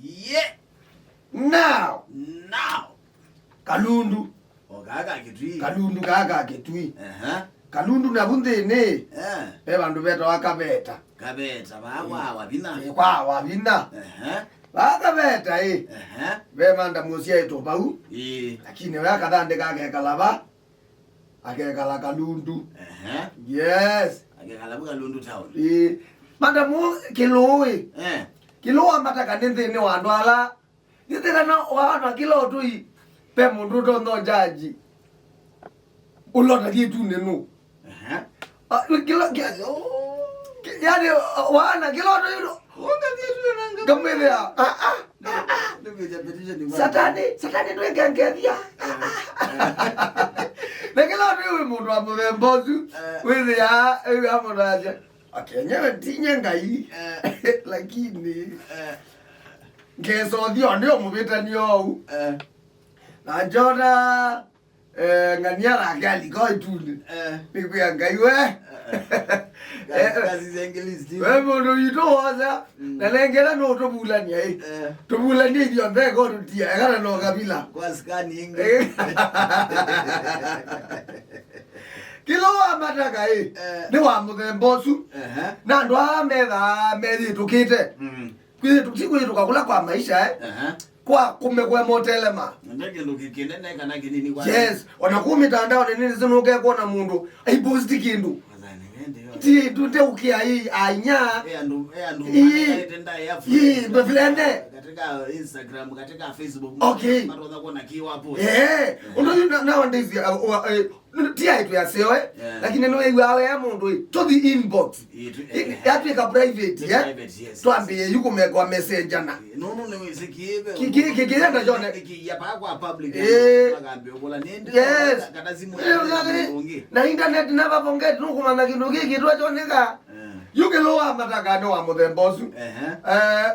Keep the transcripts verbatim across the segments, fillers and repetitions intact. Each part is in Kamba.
Yeah. Now. Now. Kalundu. O kaka kitui. Kalundu kaka kitui. Aha. Kalundu navu nthĩnĩ. Eh. Ve vandũ vetawa Kaveta. Kaveta, vaa kwa Wavina. Eh, kwa Wavina. Aha. Vaa Kaveta, ĩ. Aha. Ve manda mũsyaĩtwo vau. Ĩ. Lakini we akathandĩka akekala va. Akekala Kalundu. Aha. Yes. Akekala vu Kalundu town. Ĩ. Manda mũ Kĩlũũ, ĩ. Eh. Kĩlũũ amataka nĩ nthĩnĩ wa andũ ala Nĩthĩkana waona kĩla ũtũi, ve mũndũ ũtonya ũjaji. Ũla ũtathi ĩtunĩ nũ? Aha. Ah, kĩla, kĩ-, oh. Kĩ-, yani, waona kĩla ũtũi nũ? Ũngathi ĩtunĩ na nga- Ngamwĩthĩa, ah, ah, ah, ah. Nĩkwĩja petition kwa- Satani, Satani ndwĩkengethia. Eh. Na kĩla ũtũi wĩ mũndũ wa mũthemba ũsu, eh, wĩthĩa, wĩthĩa mũndũ aja. Okay, nyewe tinye Ngai, eh, lakini, eh, ngesothio ndio mũvĩtani ou. Eh. Na njona, eh, ng'ania nake alika ĩtunĩ. Eh. Nĩkwĩa Ngai we. Eh, eh. Kazi, kazi za English, we mũndũ witũ wosa, mm, na nengela no tũvulania, eh. Eh. Tũvulanie ithyonthe ko tũtia, ekana no kabila. Kwa skani ĩngĩ. Eh. Kĩla wamataka, ĩ, eh, nĩ wa mũthemba ũsu. Ehe. Na andũ aa methaa meyĩtũkĩte. Mm. Kwĩyĩtũ-, ti kwĩyĩtũka kũla kwa maisha, eh. Ehe. Kwa kũmekwa motelema. Nde kĩndũ kĩ-, kĩnene kana kĩnini kwa- Yes. Ona kũ mitandaoni nĩnĩsĩ nũkekwona mũndũ aiposti kĩndũ. Wathani wende yo. Ti, tu, ndeũkĩa ĩ, ainya. Eh, andũ, eh, andũ ĩ, manekanĩte ndaĩ ya ĩ, friends. Befriende. Katika Instagram, katika Facebook. Okay. Matonya kuona kĩ wa post. Eh, ũndũ yu na-, nowadays, uh, uh, uh, ti aitũ ya seo, eh? Yeah. Lakini nĩ wĩw'aa wea mũndũ, eh, to the inbox. Ĩ, tu-, eh, yatwĩka private, eh? Private, yes. Twambĩe yu kũmekwa messenger na. Eh, no, no, nĩ wĩsĩ kĩĩve. Kĩ-, kĩ-, kĩ-, kĩyenda kyone. Kĩya pa kwa public. Eh. Makambĩ ũkũla nĩ ndĩ. Yes. Kata simu ya mũndũ ũngĩ. Na internet never forget, nũkũmanya kĩndũ kĩkĩ twakyoneka. Eh. Yu kĩla wamataka nĩ wa mũthemba ũsu. Ehe. Eh,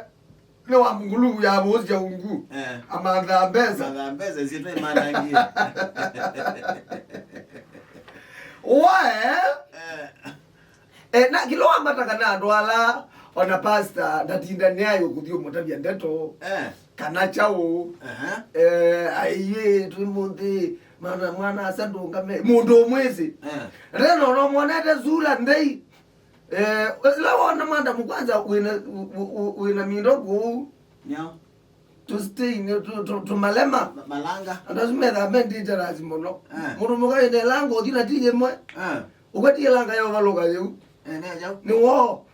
Nĩ wa nguluvu ya vũsya ungu. Eh. Amantha mbesa. Amantha mbesa, icio twĩ manangie. Wae. Eh. Eh, na kĩla wamataka na andũ ala, ona pastor, ndatinda nĩ ayo kũthi ũmũtavya ndeto. Eh. Kana kyaũ. Aha. Eh, aiye, twĩ mũnthĩ, mwana, mwana asa ndũngame. Mũndũ ũmwĩsĩ. Eh. Reno, no mwonete sura nthei. Eh, ĩla wona madamu kwanza wĩna, wĩ-, wĩ-, wĩna mindo kũu. Nĩo. Tu stay, nĩ tu, tu, tumalema. Ma-, malanga. Andũ asu methaa me dangerous mũno. Eh. Mũndũ mũka wĩna ĩlanga ũthi na ti yĩmwe. Eh. Ũkatie ĩlanga ya ũvalũka yĩu. Eh, nĩ ya jau. Nĩ woo.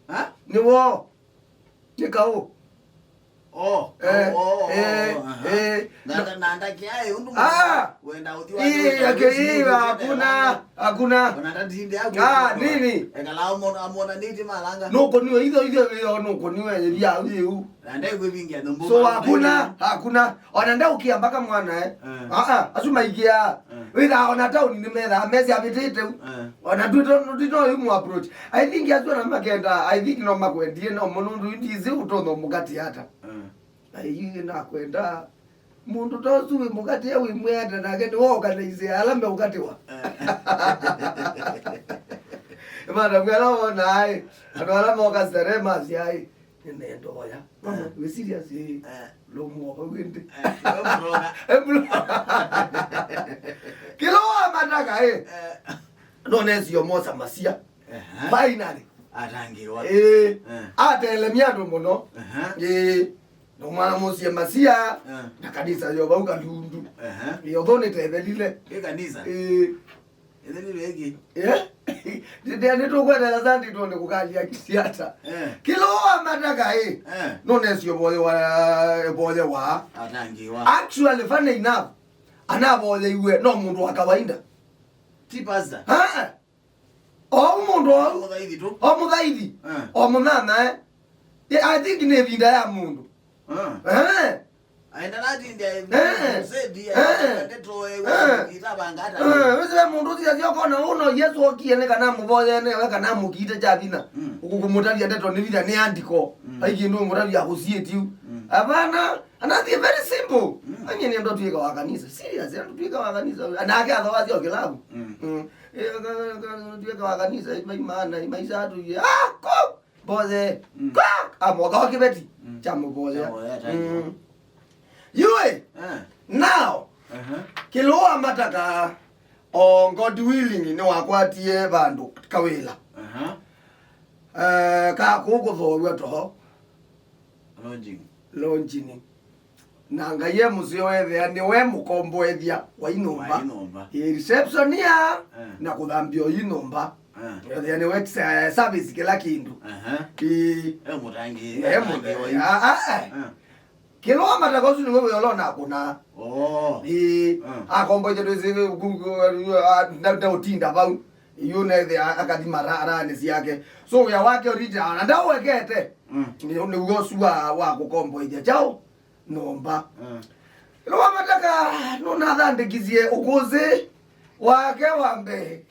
Ha? Nĩ woo. Nĩ kaũ. Oh, eh, oh, oh, eh, oh, aha. Eh, na, na, na ndakia ĩ ũndũ ah! Wenda ũthi wa ĩ, ake ĩ, hakuna, hakuna. Ona ndatinde aku. Ah, nini? Ekala amona, amona niti malanga. Nũkũniwe, itho, itho, itho, nũkũniwe, ya, ya, ya. Na ndai kwivingia nyumba. So, hakuna, hakuna. Ona ndaũkia mpaka mwana, eh. Eh. Ah, ah, asu maikia. Eh. Wĩthaa ona taũni nĩmethaa, mesi avĩtĩte u. Eh. Ona ndwĩto, ndwĩto yu mu approach. I think asu ona makenda, I think no makwendie, no mũno ndũ ndisi ũtonya mũkati ata. Eh. Na yu nakwenda, mũndũ ta ũsu wĩ mũkati ya wĩ mwĩata nake nĩ woka na ise ala meũkatiwa. Eh. Madamu ala wona ai, andũ ala moka starehe masi ai. Nĩnendoya. Mama, eh, wĩ serious, eh? Eh. Lũmũo vau ĩndĩ. Eh, we mũroga. Eh, mũroga. Kĩla wamataka, eh? Eh. No nesio mosa masia. Ehe. Finally. Atangĩwa. Eh. Eh. Atelemia andũ mũno. Ehe. Eh. No mwana mũsie masia. Eh. Na kanisa yo vau Kalundu. Ehe. Yo tho nĩ tethelile. Ĩ kanisa? Eh. Ĩthĩ nĩ rĩngĩ. Eh? Ndĩa nĩtũkwetera Sunday tuone kũkalia kisiasa. Eh. Kĩla wamataka, eh? Eh. No nesio voye wa, voye wa. Atangĩwa. Actually, funny enough, anavoyeiwe no mũndũ wa kawaida. Ti pastor. Ah, ah. O mũndũ o mũthaithi tu. O mũthaithi. Eh. O mũnana, eh? Yeah, I think nĩ ĩvinda ya mũndũ. Ah. Eh. Aenda natinde, eh, mzee dia, eh, ndeto, eh, eh, itavanga ata. Eh, wĩsĩ ve mũndũ ũsiasya ũkona ũno Yesu okie nĩ kana mũvoye nĩ we kana mũkite kya vinya. Mm. Ũkũmũtavya ndeto nĩ vinya nĩ andiko. Mm. Ai kĩndũ ũmũtavya kũsiĩti u. Mm. Hapana, and that's very simple. Mm. Anye nĩ ndo tuĩka wa kanisa. Serious, ndo tuĩka wa kanisa. Anake athoa sio kilabu. Mm. Mm. Eh, ka, ka, ka, tuĩka wa kanisa, maimana, maisha tu. Ah, ko. Mboye. Mm. Kwa! Amotho kĩveti. Mm. Kya mũvoya. Kya mũvoya, kya mm. Yui. Eh. Now. Aha. Kĩlũa mataka o God willing nĩwakwatie vandũ kawĩla. Aha. Eh, ka kũkũthow'a toho. Lodging. Lodging. Na Ngai e mũseo ethĩa nĩwe mũkomboethya wa inyũmba. Wa inyũmba. Ĩ reception ya, eh, na kũthambia o inyũmba. Eh. Ethĩa nĩwe, eh, service kĩla kĩndũ. Aha. Ĩ. E mũtangĩĩi, e mũtangĩĩi wa inyũmba. Ah, ah, eh. Eh. Kĩlũa mataka ũsu nĩwe wĩolona akũna. Oh. Ĩ. Eh. Akomboethya twĩsĩ, na, na ũtinda vau. Yu nethĩa akathi mara-, araanĩ syake. So wĩa wake ũrita, na ndaũekete. Mm. Nĩ, nĩw'o ũsu wa, wa kũkomboethya kyaũ nyũmba. Mm. Ĩla wamataka nũnathandĩkisye ũkũsĩ wake wa mbee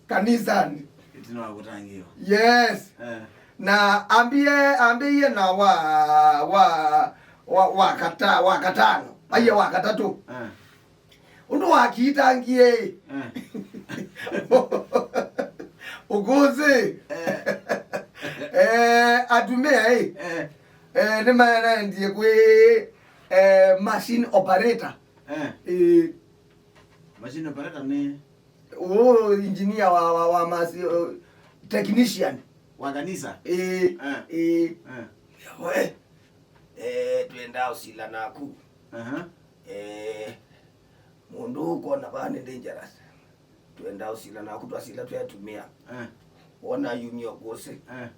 kanisanĩ. Ĩtina wa kũtangĩĩwa. Yes. Eh. Na ambie, ambĩie na wa, wa, wa, wa kata-, wa katano. Aiye wa katatũ. Eh. Ũndũ wakiitangie. Eh. Ũkũsĩ. Eh. Eh, atumĩa ĩ. Eh. Eh, nĩmaendie kwĩ, eh, machine operator. Eh. Eh. Machine operator nĩ? Oh, engineer wa, wa, wa masi-, uh, technician. Wa kanisa? Eh. Eh. Eh. Eh. We. Eh, twenda ũsila naku. Aha. Eh, mũndũ ũkwona vaa nĩ dangerous. Twenda ũsila naku, twasila twĩ atumĩa. Eh. Wona yumia ũkũsĩ. Eh.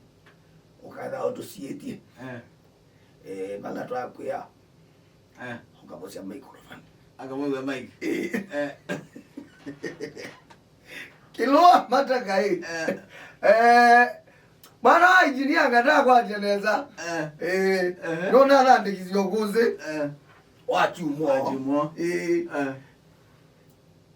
Ũkatha ũtũsiĩtye. Eh. Eh, vala twakwĩa. Eh. Ũkavosya microphone. Akavosya mic. Eh. Eh. Kĩlũa mataka ĩ. Eh. Eh, mwana wa engineer ngatakwatya nesa. Eh. Eh. Eh. Nũnathandĩkisye ũkũsĩ. Eh. Wa kyumwa. Wa kyumwa. Eh. Eh.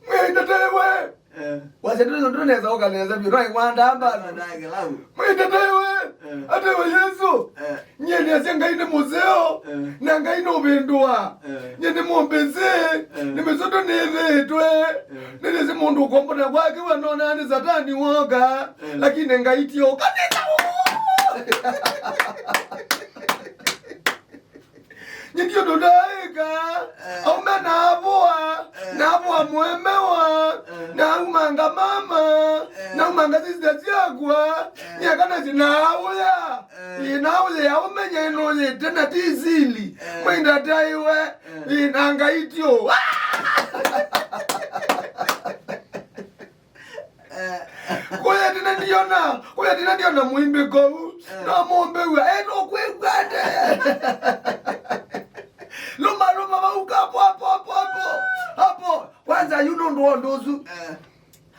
Mwĩndetewe. Eh. Wasya ndũnesa ũkanesa vyũ, no ĩkwanda mbano. Ndake lau. Mwĩndetewe. Eh. Atewe Yesu. Eh. Nyie nĩasya Ngai nĩ mũseo. Eh. Na Ngai nũvĩndũa. Eh. Nyie nĩ mũmbĩsĩ. Eh. Nĩ mĩsoto nĩthĩtwe. Eh. Nĩnĩsĩ mũndũ ũkombona kwake wanona nĩ satani woka. Eh. Lakini Ngai ti ũka. Nĩkyo tũtaĩka. Eh. Aume na avoa, eh, na avoa mũemewa, eh, na aumanga mama, eh, na aumanga sister syakwa, eh, nyaka nasi na auya. Eh. Ĩ na auya ya ũmenye ĩno yĩte na ti sili. Eh. Mwĩndataiwe. Eh. Ĩ na Ngai tio. Eh. Kũya tene ndiona, kũya tene ndiona mũimbĩ kũu. Eh. No mũmbĩw'a, eh, no kwĩw'a ate. Luma, luma, vau kapo, hapo, hapo, hapo. Hapo. Kwanza, yu nũndũ wa ũndũ ũsu. Eh.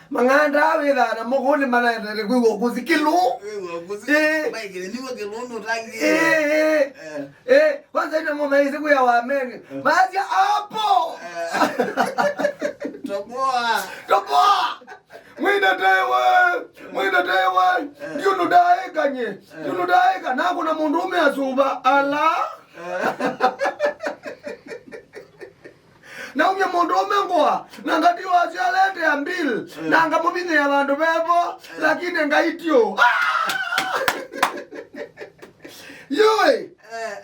Mang'anda wĩthaa na mũkũnĩ manaendete kwĩw'a ũkũsĩ kĩlũ. Kwĩw'a ũkũsĩ. Eh. Maikĩle nĩw'o kĩlũ nũtangĩĩe. Eh, eh. Eh. Eh, kwanza ina mũmaĩsĩ kwĩa wa mene. Eh. Maasya hapo. Eh. Toboa. Toboa. Mwĩndetewe, mwĩndetewe. Eh. Ndiũnũ ndaĩkany'e. Eh. Ndiũnũ ndaĩka. Nakũna mũndũ ũme asũva. Ala. Eh. Naumya mũndũ ũme ngũa. Na ngati wasya alete a bill. Eh. Na ngamũvinyĩa vandũ vevo. Eh. Lakini Ngai tio. Yũĩ. Eh.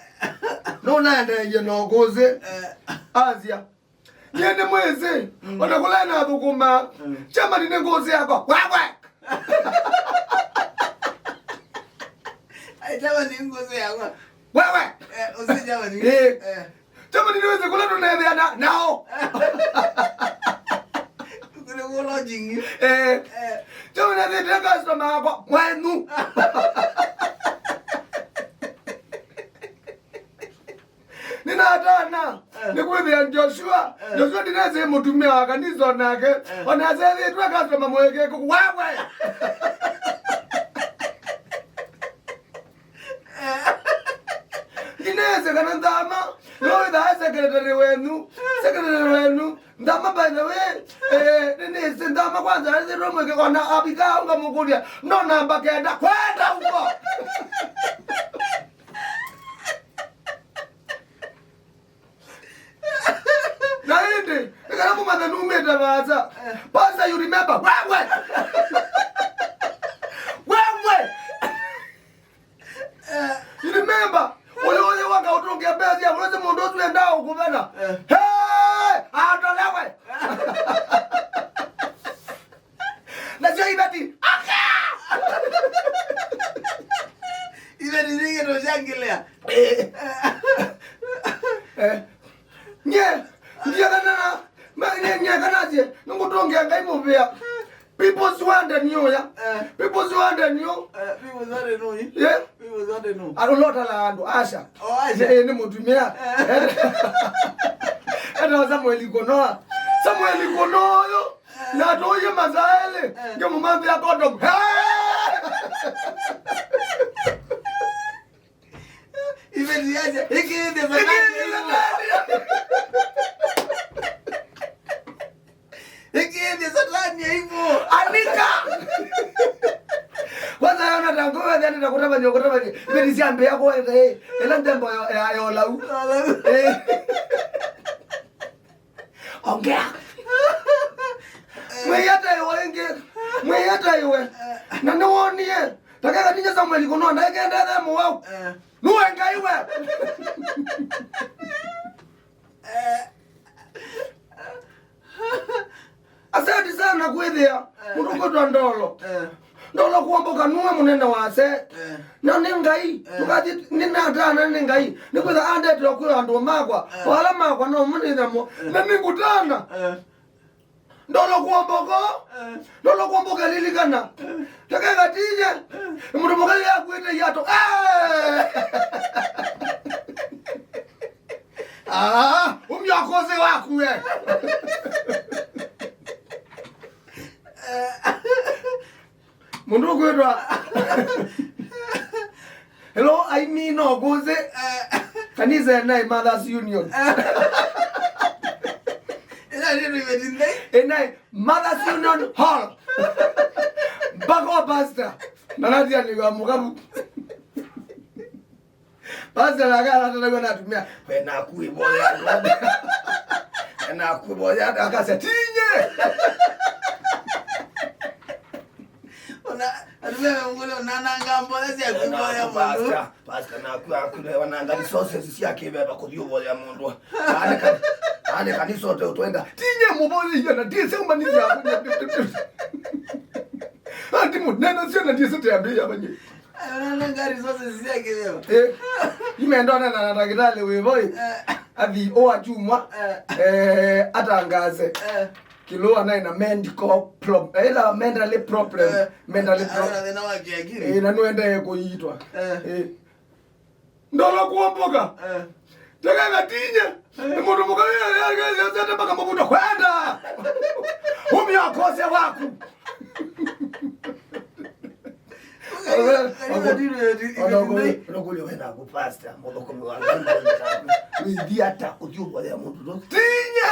Nũnaendeeie na ũkũsĩ. Eh. Asya. Nyie nĩ mwĩsĩ, mm, o na kũla nathũkũma, mm, Germany nĩ ngũsĩ yakwa. Wewe! Ai, Germany nĩ ngũsĩ yakwa. Wewe! Eh, ũsĩ Germany? Eh. Eh. Germany nĩ wĩsĩ kũla tũneethĩana nao. Kũlĩ kũ lodging. Eh. Eh. Germany nĩ customer yakwa. Mwenu. Nĩnatana, eh, nĩkwĩthĩa Joshua. Eh. Joshua ndinasĩ mũtumĩa wa kanisa onake. Eh. Ona asethĩtwe customer mwĩkĩku wewe. Eh. Ndinasĩ kana Nthama no wĩthaa secretary wenyu. Secretary wenyu. Nthama, by the way, eh, nĩnĩsĩ Nthama kwanza ethĩtwe mwĩkĩku ona avikaa ngamũkũlya. No namba kenda kwenda huko. Na ĩndĩ, nĩ kana mũmanthe numĩte vaasa. Pastor, you remember? Wewe! Wewe! kũvena. Eh. Hey! Atolewe! Nasyo iveti. Aka! Iveti zingi tushangilea. Eh. Eh. Nye, nye kana, ma, nye, nye kana je, nungutongea ngai muvea. People's wonder ni uya. Eh. People's wonder ni u. Eh, people's wonder ni uyu. Yeah. People's wonder ni u. Arulota la andu asha. Oh, asha. Ni, ni mutumia. Eh. Etawa Samuel Kunoa. Samuel Kunoa uyu. Na tuye masaele. Eh. Nge mumambia condom. Hey! Iveti yaja, ĩkĩĩthye satani. Ĩkĩĩthye satani aivo. Anika. Kwanza yona tango wewe ndio kutafanya kutafanya. Iveti siambia kwa ile ile ndembo ya ya olau. Olau. Eh. Ongea. Mwĩyata iwe ĩngĩ. Mwĩyata iwe. Na nĩwonie. Takeka ninye Samuel Kunoa ndaikendethe mũwau. Eh. Nuwe Ngai we. Eh. Asante sana kwĩthĩa. Eh. Mũndũ kwĩtwa Ndolo. Eh. Ndolo kuomboka nuwe mũnene wase. Eh. Na nĩ Ngai. Eh. Tũkathi nĩ natana nĩ Ngai. Nĩ kwĩtha andete kwĩ andũ makwa. Eh. Wala makwa no mũnĩthamo. Eh. Na nĩ ngũtana. Eh. Ndolo kuomboko. Eh. Ndolo kuomboka lilikana. Eh. Takeka tinye. Eh. Mũndũ mũkai yakuĩte yato. Eh! Ah, umya koze waku we. Mũndũ ũkwĩtwa. Hello, I mean, no, kuze. Kanisa enaĩ Mothers Union. Ĩla nĩ ĩveti nthei. Enaĩ Mothers Union Hall. Bako pastor. Na natia ni wa mugabu. Pastor na kana tena kwa natumia. We na kuiboya. We na kuiboya akasya tinye. Ona, atumia mengole onana ngambo ya kuiboya mũndũ. Pastor, pastor na kwa kule wananga resources cia kĩveva kũthiũvoya mũndũ. Ane kanisa ũte ũtwenda. Tinye mũvoye na ndiye sema ni ya. Ati mũnene sio na ndiye sete ambe ya manye. Ona nanga resources cia kĩveva. Eh. Imendona na ndagĩtarĩ wĩ voi. Eh. Athi o achumwa. Eh. Eh, atangaze. Eh. Kĩlũa naĩ na medical problem. Ĩla mentally problem. Eh, mentally problem. Ana thĩna wa kiakili. Eh, na nũendee kũiitwa. Eh. Eh. Ndolo kuomboka. Eh. Tega gatinye. Eh. Nĩ mũndũ mũka yasete mpaka mũvundo kwenda. Umya kose waku. Ona ũkũlyo wĩna kũ pastor, mũthũkũmi wa Ngai, wĩthi ata kũthiũmbothea mũndũ no? Tinye!